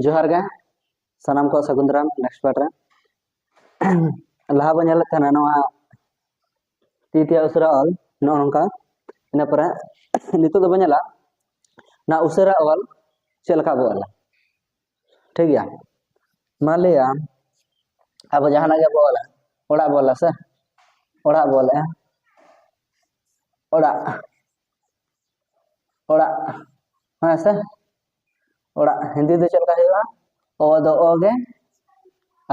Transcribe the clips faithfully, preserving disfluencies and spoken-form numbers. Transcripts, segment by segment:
ᱡᱚᱦᱟᱨ ᱜᱮ ᱥᱟᱱᱟᱢ ᱠᱚ, ᱥᱟᱹᱜᱩᱱ ᱫᱟᱨᱟᱢ᱾ Next part ᱨᱮ ᱞᱟᱦᱟ ᱵᱚᱱ ᱧᱮᱞᱮᱫ ᱛᱟᱦᱮᱱᱟ ᱱᱚᱣᱟ ᱛᱤ ᱛᱮᱭᱟᱜ ᱩᱥᱟᱹᱨᱟ ᱚᱞ, ᱱᱚᱜᱼᱚ ᱱᱚᱝᱠᱟ᱾ ᱤᱱᱟᱹ ᱯᱚᱨᱮ ᱱᱤᱛᱚᱜ ᱫᱚᱵᱚᱱ ᱧᱮᱞᱟ ᱱᱚᱣᱟ ᱩᱥᱟᱹᱨᱟ ᱚᱞ ᱪᱮᱫ ᱞᱮᱠᱟ ᱵᱚ ᱚᱞᱟ᱾ ᱴᱷᱤᱠ ᱜᱮᱭᱟ, ᱢᱟ ᱞᱟᱹᱭᱟ ᱟᱵᱚ ᱡᱟᱦᱟᱱᱟᱜ ᱜᱮ ᱵᱚ ᱚᱞᱟ, ᱚᱲᱟᱜ ᱵᱚ ᱚᱞᱟ ᱥᱮ, ᱚᱲᱟᱜ ᱵᱚ ᱚᱞᱟ, ᱚᱲᱟᱜ, ᱚᱲᱟᱜ, ᱦᱮᱸ ᱥᱮ? ᱚᱲᱟᱜ ᱦᱤᱱᱫᱤ ᱫᱚ ᱪᱮᱫ ᱞᱮᱠᱟ ᱦᱩᱭᱩᱜᱼᱟ? ᱚ ᱫᱚ ᱚ ᱜᱮ,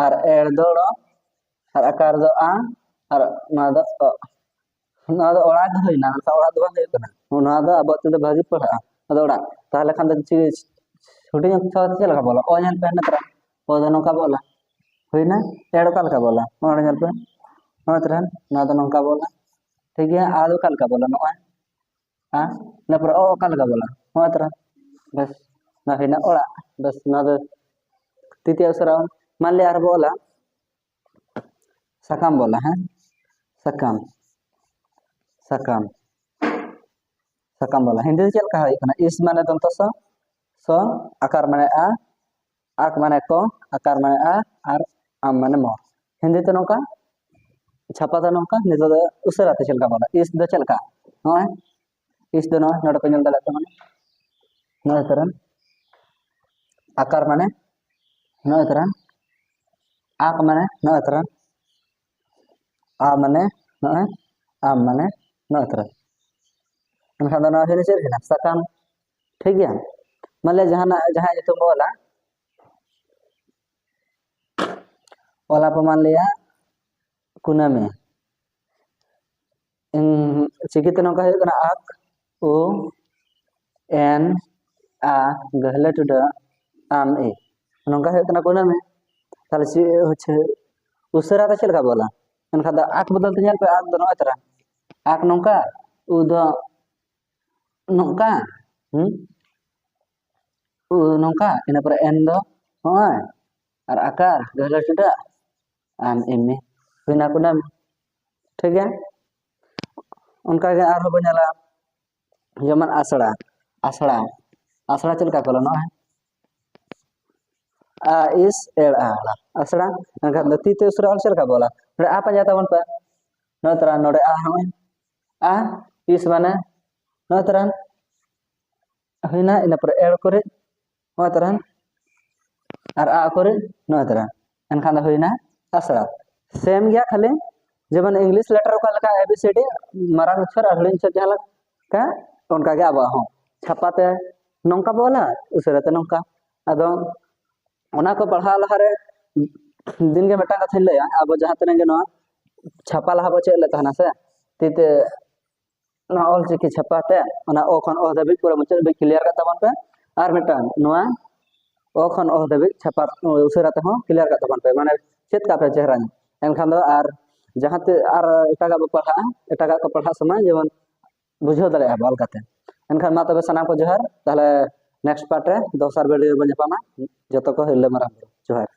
ᱟᱨ ᱮᱲ ᱫᱚ ᱲᱚ, ᱟᱨ ᱟᱠᱟᱨ ᱫᱚ ᱟ, ᱟᱨ ᱱᱚᱣᱟ ᱫᱚ ᱚ᱾ ᱱᱚᱣᱟ ᱫᱚ ᱚᱲᱟᱜ ᱜᱮ ᱦᱩᱭᱱᱟ, ᱢᱮᱱᱠᱷᱟᱱ ᱚᱲᱟᱜ ᱫᱚ ᱵᱟᱝ ᱦᱩᱭᱩᱜ ᱠᱟᱱᱟ᱾ ᱱᱚᱣᱟ ᱫᱚ ᱟᱵᱚᱣᱟᱜ ᱛᱮᱫᱚ ᱵᱷᱟᱹᱜᱤ ᱯᱟᱲᱦᱟᱜᱼᱟ᱾ ᱟᱫᱚ ᱚᱲᱟᱜ, ᱛᱟᱦᱚᱞᱮ ᱠᱷᱟᱱ ᱫᱚ ᱪᱮᱫ, ᱦᱩᱰᱤᱧ ᱚᱠᱛᱚ ᱪᱮᱫ ᱞᱮᱠᱟ ᱵᱚᱞᱚ? ᱚ ᱧᱮᱞ ᱯᱮ ᱱᱮᱛᱟᱨ, ᱚ ᱫᱚ ᱱᱚᱝᱠᱟ ᱵᱚᱞᱚ, ᱦᱩᱭᱱᱟ᱾ ᱮᱲ ᱚᱠᱟ ᱞᱮᱠᱟ ᱵᱚᱞᱚ? ᱱᱚᱣᱟ ᱧᱮᱞ ᱯᱮ, ᱱᱚᱣᱟ ᱛᱚᱨᱟ, ᱱᱚᱣᱟ ᱫᱚ ᱱᱚᱝᱠᱟ ᱵᱚᱞᱚ, ᱴᱷᱤᱠ ᱜᱮᱭᱟ᱾ ᱟ ᱫᱚ ᱚᱠᱟ ᱞᱮᱠᱟ ᱵᱚᱞᱚ? ᱱᱚᱜᱼᱚᱭ ᱟ, ᱤᱱᱟᱹ ᱯᱚᱨᱮ ᱚ ᱚᱠᱟ ᱞᱮᱠᱟ ᱵᱚᱞᱚ? ᱱᱚᱜᱼᱚᱭ ᱛᱚᱨᱟ, ᱵᱮᱥ, ᱱᱚᱣᱟ ᱦᱩᱭᱱᱟ ᱚᱲᱟᱜ᱾ ᱵᱮᱥ, ᱱᱚᱣᱟ ᱫᱚ ᱛᱤᱛᱤᱭᱟ ᱩᱥᱟᱹᱨᱟ᱾ ᱢᱟᱱ ᱞᱤᱭᱟ ᱟᱨ ᱵᱚ ᱚᱞᱟ ᱥᱟᱠᱟᱢ ᱵᱚᱞᱟ, ᱦᱮᱸ, ᱥᱟᱠᱟᱢ, ᱥᱟᱠᱟᱢ, ᱥᱟᱠᱟᱢ ᱵᱚᱞᱟ᱾ ᱦᱤᱱᱫᱤ ᱫᱚ ᱪᱮᱫ ᱞᱮᱠᱟ ᱦᱩᱭᱩᱜ ᱠᱟᱱᱟ? ᱤᱥ ᱢᱟᱱᱮ ᱫᱚᱱᱛᱚ ᱥᱚ, ᱥᱚ ᱟᱠᱟᱨ ᱢᱟᱱᱮ ᱟ, ᱟᱠ ᱢᱟᱱᱮ ᱠᱚ, ᱟᱠᱟᱨ ᱢᱟᱱᱮ ᱟ, ᱟᱨ ᱟᱢ ᱢᱟᱱᱮ ᱢᱚ᱾ ᱦᱤᱱᱫᱤ ᱛᱮ ᱱᱚᱝᱠᱟ, ᱪᱷᱟᱯᱟ ᱫᱚ ᱱᱚᱝᱠᱟ, ᱱᱤᱛᱚᱜ ᱫᱚ ᱩᱥᱟᱹᱨᱟ ᱛᱮ ᱪᱮᱫ ᱞᱮᱠᱟ ᱵᱚᱞᱟ? ᱤᱥ ᱫᱚ ᱪᱮᱫ ᱞᱮᱠᱟ? ᱱᱚᱜᱼᱚᱭ ᱤᱥ ᱫᱚ ᱱᱚᱜᱼᱚᱭ ᱱᱚᱰᱮ ᱯᱮ ᱧᱮᱞ ᱫᱟᱲᱮᱭᱟᱜ ᱠᱟᱱᱟ, ᱱᱚᱜᱼᱚᱭ ᱛᱚᱨᱟ ᱟᱠᱟᱨ ᱢᱟᱱᱮ ᱱᱚᱜᱼᱚᱭ ᱛᱚᱨᱟ, ᱟᱠ ᱢᱟᱱᱮ ᱱᱚᱜᱼᱚᱭ ᱛᱚᱨᱟ, ᱟ ᱢᱟᱱᱮ ᱱᱚᱜᱼᱚᱭ, ᱟᱢ ᱢᱟᱱᱮ ᱱᱚᱜᱼᱚᱭ ᱛᱚᱨᱟ᱾ ᱮᱱᱠᱷᱟᱱ ᱫᱚ ᱱᱚᱣᱟ ᱦᱩᱭᱱᱟ ᱪᱮᱫ ᱦᱩᱭᱱᱟ? ᱥᱟᱠᱟᱢ᱾ ᱴᱷᱤᱠ ᱜᱮᱭᱟ, ᱢᱟᱱᱮ ᱡᱟᱦᱟᱱᱟᱜ, ᱡᱟᱦᱟᱸᱭ ᱧᱩᱛᱩᱢ ᱵᱚ ᱚᱞᱟ, ᱚᱞᱟ ᱯᱚ ᱢᱟᱱ ᱞᱤᱭᱟ ᱠᱩᱱᱟᱹᱢᱤ᱾ ᱤᱧ ᱪᱤᱠᱤᱛᱮ ᱱᱚᱝᱠᱟ ᱦᱩᱭᱩᱜ ᱠᱟᱱᱟ ᱟᱠ, ᱩ, ᱮᱱ, ᱟ, ᱜᱟᱹᱦᱞᱟᱹ ᱴᱩᱰᱟᱹ, ᱟᱢ, ᱤ᱾ ᱱᱚᱝᱠᱟ ᱦᱩᱭᱩᱜ ᱠᱟᱱᱟ ᱠᱩᱱᱟᱹᱢᱤ᱾ ᱛᱟᱦᱞᱮ ᱪᱮᱫ ᱦᱚᱪᱪᱷᱮ ᱩᱥᱟᱹᱨᱟ ᱫᱚ ᱪᱮᱫ ᱞᱮᱠᱟ ᱵᱚᱞᱟ? ᱮᱱᱠᱷᱟᱱ ᱫᱚ ᱟᱠ ᱵᱚᱫᱚᱞ ᱛᱮ ᱧᱮᱞ ᱯᱮ, ᱟᱠ ᱫᱚ ᱱᱚᱜᱼᱚᱭ ᱛᱚᱨᱟ᱾ ᱟᱠ ᱱᱚᱝᱠᱟ, ᱩ ᱫᱚ ᱱᱚᱝᱠᱟ, ᱦᱩᱸ? ᱩ ᱱᱚᱝᱠᱟ, ᱤᱱᱟᱹ ᱯᱚᱨᱮ ᱮᱱ ᱫᱚ ᱱᱚᱜᱼᱚᱭ, ᱟᱨ ᱟᱠᱟᱨ, ᱜᱟᱹᱦᱞᱟᱹ ᱴᱩᱰᱟᱹ, ᱟᱢ, ᱤᱢᱤ᱾ ᱦᱩᱭᱱᱟ ᱠᱩᱱᱟᱹᱢᱤ᱾ ᱴᱷᱤᱠ ᱜᱮᱭᱟ? ᱚᱱᱠᱟᱜᱮ ᱟᱨᱦᱚᱸ ᱵᱚᱱ ᱧᱮᱞᱟ, ᱡᱮᱢᱚᱱ ᱟᱥᱲᱟ, ᱟᱥᱲᱟ, ᱟᱥᱲᱟ ᱪᱮᱫ ᱞᱮᱠᱟ ᱠᱚ ᱚᱞᱟ? ᱱᱚᱜᱼᱚᱭ ᱟ ᱤᱥ ᱮᱲ ᱟ ᱟᱥᱲᱟ᱾ ᱮᱱᱠᱷᱟᱱ ᱫᱚ ᱛᱤ ᱛᱮ ᱩᱥᱟᱹᱨᱟ ᱚᱞ ᱪᱮᱫ ᱞᱮᱠᱟ ᱵᱚ ᱚᱞᱟ? ᱱᱚᱰᱮ ᱟ ᱯᱟᱸᱡᱟ ᱛᱟᱵᱚᱱ ᱯᱮ᱾ ᱱᱚᱜᱼᱚᱭ ᱛᱚᱨᱟ ᱱᱚᱰᱮ ᱟ, ᱦᱚᱸᱜᱼᱚᱭ ᱟ ᱤᱥ ᱢᱟᱱᱮ ᱱᱚᱜᱼᱚᱭ ᱛᱚᱨᱟ ᱦᱩᱭᱱᱟ, ᱤᱱᱟᱹ ᱯᱚᱨᱮ ᱮᱲ ᱠᱚᱨᱮ ᱱᱚᱜᱼᱚᱭ ᱛᱚᱨᱟ ᱟᱨ ᱟ ᱠᱚᱨᱮ ᱱᱚᱜᱼᱚᱭ ᱛᱚᱨᱟ᱾ ᱮᱱᱠᱷᱟᱱ ᱫᱚ ᱦᱩᱭᱱᱟ ᱟᱥᱲᱟ᱾ ᱥᱮᱢ ᱜᱮᱭᱟ, ᱠᱷᱟᱹᱞᱤ ᱡᱮᱢᱚᱱ ᱤᱝᱞᱤᱥ ᱞᱮᱴᱟᱨ ᱚᱠᱟ ᱞᱮᱠᱟ ᱮ ᱵᱤ ᱥᱤ ᱰᱤ, ᱢᱟᱨᱟᱝ ᱚᱠᱠᱷᱚᱨ ᱟᱨ ᱦᱩᱰᱤᱧ ᱚᱠᱠᱷᱚᱨ ᱡᱟᱦᱟᱸ ᱞᱮᱠᱟ, ᱚᱱᱠᱟ ᱜᱮ ᱟᱵᱚᱣᱟᱜ ᱦᱚᱸ ᱪᱷᱟᱯᱟ ᱛᱮ ᱱᱚᱝᱠᱟ ᱵᱚ ᱚᱞᱟ, ᱩᱥᱟᱹᱨᱟ ᱛᱮ ᱱᱚᱝᱠᱟ᱾ ᱟᱫᱚ ᱚᱱᱟ ᱠᱚ ᱯᱟᱲᱦᱟᱣ ᱞᱟᱦᱟᱨᱮ ᱫᱤᱱ ᱜᱮ ᱢᱤᱫᱴᱟᱝ ᱠᱟᱛᱷᱟᱧ ᱞᱟᱹᱭᱟ, ᱟᱵᱚ ᱡᱟᱦᱟᱸ ᱛᱤᱱᱟᱹᱜ ᱜᱮ ᱱᱚᱣᱟ ᱪᱷᱟᱯᱟ ᱞᱟᱦᱟ ᱵᱚ ᱪᱮᱫ ᱞᱮᱫ ᱛᱟᱦᱮᱱᱟ ᱥᱮ, ᱛᱤ ᱛᱮ ᱱᱚᱣᱟ ᱚᱞ ᱪᱤᱠᱤ ᱪᱷᱟᱯᱟ ᱛᱮ, ᱚᱱᱟ ᱚ ᱠᱷᱚᱱ ᱚ ᱫᱷᱟᱹᱵᱤᱡ ᱯᱩᱨᱟᱹ ᱢᱩᱪᱟᱹᱫ ᱫᱷᱟᱹᱵᱤᱡ ᱠᱞᱤᱭᱟᱨ ᱠᱟᱜ ᱛᱟᱵᱚᱱ ᱯᱮ᱾ ᱟᱨ ᱢᱤᱫᱴᱟᱝ ᱱᱚᱣᱟ ᱚ ᱠᱷᱚᱱ ᱚ ᱫᱷᱟᱹᱵᱤᱡ ᱪᱷᱟᱯᱟ ᱩᱥᱟᱹᱨᱟ ᱛᱮᱦᱚᱸ ᱠᱞᱤᱭᱟᱨ ᱠᱟᱜ ᱛᱟᱵᱚᱱ ᱯᱮ, ᱢᱟᱱᱮ ᱪᱮᱫ ᱠᱟᱜ ᱯᱮ ᱪᱮᱦᱨᱟ ᱧᱚᱜ᱾ ᱮᱱᱠᱷᱟᱱ ᱫᱚ ᱟᱨ ᱡᱟᱦᱟᱸ ᱛᱮ ᱟᱨ ᱮᱴᱟᱜᱟᱜ ᱵᱚ ᱯᱟᱲᱦᱟᱜᱼᱟ, ᱮᱴᱟᱜᱟᱜ ᱠᱚ ᱯᱟᱲᱦᱟᱜ ᱥᱚᱢᱚᱭ ᱡᱮᱢᱚᱱ ᱵᱩᱡᱷᱟᱹᱣ ᱫᱟᱲᱮᱭᱟᱜᱼᱟ ᱵᱚ ᱚᱞ ᱠᱟᱛᱮ᱾ ᱮᱱᱠᱷᱟᱱ ᱢᱟ ᱛᱚᱵᱮ ᱥᱟᱱᱟᱢ ᱠᱚ ᱡᱚᱦᱟᱨ, ᱛᱟᱦᱞᱮ ᱱᱮᱠᱥᱴ ᱯᱟᱨᱴ ᱨᱮ ᱫᱚᱥᱟᱨ ᱵᱷᱤᱰᱤᱭᱳ ᱨᱮᱵᱚᱱ ᱧᱟᱯᱟᱢᱟ᱾ ᱡᱚᱛᱚ ᱠᱚ ᱦᱤᱨᱞᱟᱹ ᱢᱟᱨᱟᱝ ᱵᱩᱨᱩ ᱡᱚᱦᱟᱨ᱾